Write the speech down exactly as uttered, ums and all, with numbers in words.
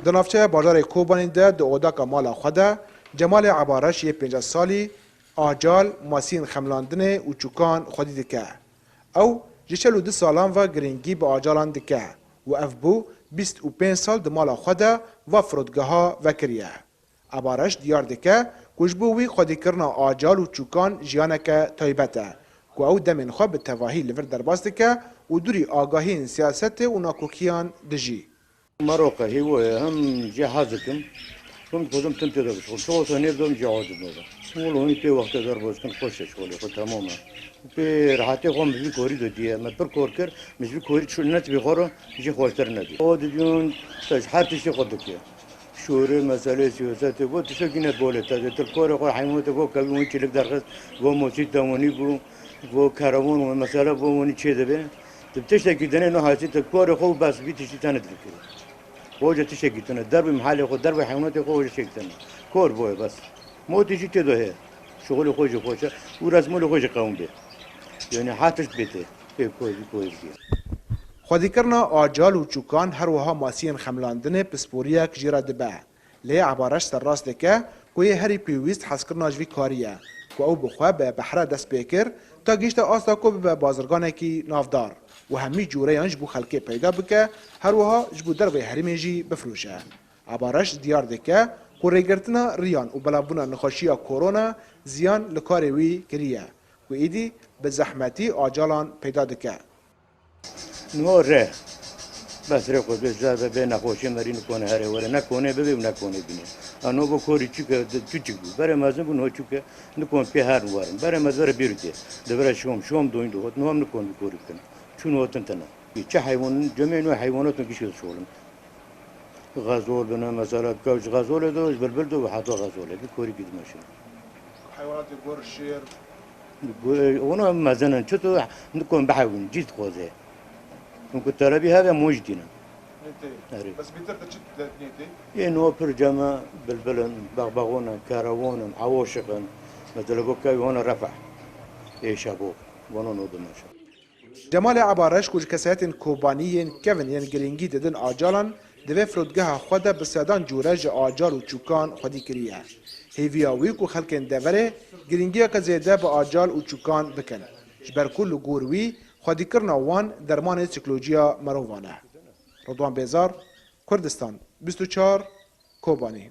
Di navçeya bajarê Kobanî de di odaka mala xwe de Cemalê Ebareş yê pêncî salî acal, masiyên xemlandinê û çûkan xwedî dike. Ew ji çel û du salan ve girîngî bi acalan dike û ev bû bîst û pênc sal di mala xwe de va firogeha vekiriye. Ebareş diyar dike ku ji bo wî xwedîkirina acal û çûkan jiyaneke taybet e, ku ew demên xwe bi tevahî li vir derbas dike û dûrî agahiyên siyasetê û nakokiyan dijî. Maroqe hêvo ye, hem jê hez dikim, hem dixwazim tim tê de bişixim. Çi olsa nêbidim jê aciz nabim. Wilo hûn pê wextê zor boz kin xweş e şixulê xwe temam e. Pê rehetê xwe min ji korî de diye. Me pir kor kir, min ji korî çû netibî xwe re jê xweştir nebî. O dibîn te ji her tiştê xwe dike. Şûrê, meseleyê siyasetê, bo tiştekî net bolê te de. Til korê xwe heywanê te bo kevî hûn çilik derxist, bo mosî te winî bû, bo kerewan û mesele bo winî çê dibe. Tu tiştekî dinê no hesî tu korê xwe û bes bî tiştî te nedikirî. Hoca tiştekî tune, dervê mihalê xwe, dervê heywanatê xwe hoca tiştekî tune. Kor boye bes. Motî jî tê de heye. Şixulê xwe jî xweş e û resmolê xwe jî qewim bê. Yani her tişt bê tê. Pê kor jî kor jî. Xwedîkirina acal û çûkan her wiha masiyên xemlandinê pisporiyek jê re dibe. Lê Ebareş serrast dike ku yê herî pêwîst hezkirina ji vî karî ye ku ew bi xwe bi behre dest pê kir ta gihîşte asta ku bibe bazirganekî navdar û hemî cûreyan ji bo xelkê peyda bike, her wiha ji bo derveyê herêmê jî bifroşe. Ebareş diyar dike ku rêgirtina riyan û belavbûna nexweşiya korona ziyan li karê wî kiriye ku êdî bi zehmetî acalan peyda dike. Niha re. Bes rê xwe bê zerbe bê nexweşê merî nikone here were. Ne konê bibe û ne konê bîne. A no bo korî çûke, çûçik bû. Berê mezin bû, niha çûke nikon pê her werin. Berê mezin were bîrû tê. Di vire şom, şom doyîn dihot. Niha nikon bi korî bikin. Çûn hotin tene. Çi heywan, cemê nû heywanatun gişke dişolin. Xezol bine, mesela, kewç xezolê do, ji bilbil do, heta xezolê. Bi korî gidimeşin. Heywanatê gor, şêr. Ona mezin in. Çito nikon bihewin, cî dixwaze. Çunku telebî heve moj dînin. Nê tê. Erê. Bes bêtir de çi de nê tê? Ê no pir cem e, bilbil in, bexbexon in, kerewon in, ewoşiq in. Mesela bo kevî hona refeh. Ê şebo. Vano no dimeşe. Cemalê Ebareş ku ji kesayetên Kobanî yên kevin yên girîngî didin acalan, di vê firogeha xwe de bi sedan cûre ji acal û çûkan xwedî kiriye. Hêviya wî ku xelkên deverê girîngiyeke zêde bi acal û çûkan bikin. Ji ber ku li gor wî xwedîkirina wan dermanê sîkolojiya mirovan e. Ridwan Bêzar, Kurdistan bîst û çar, Kobanî.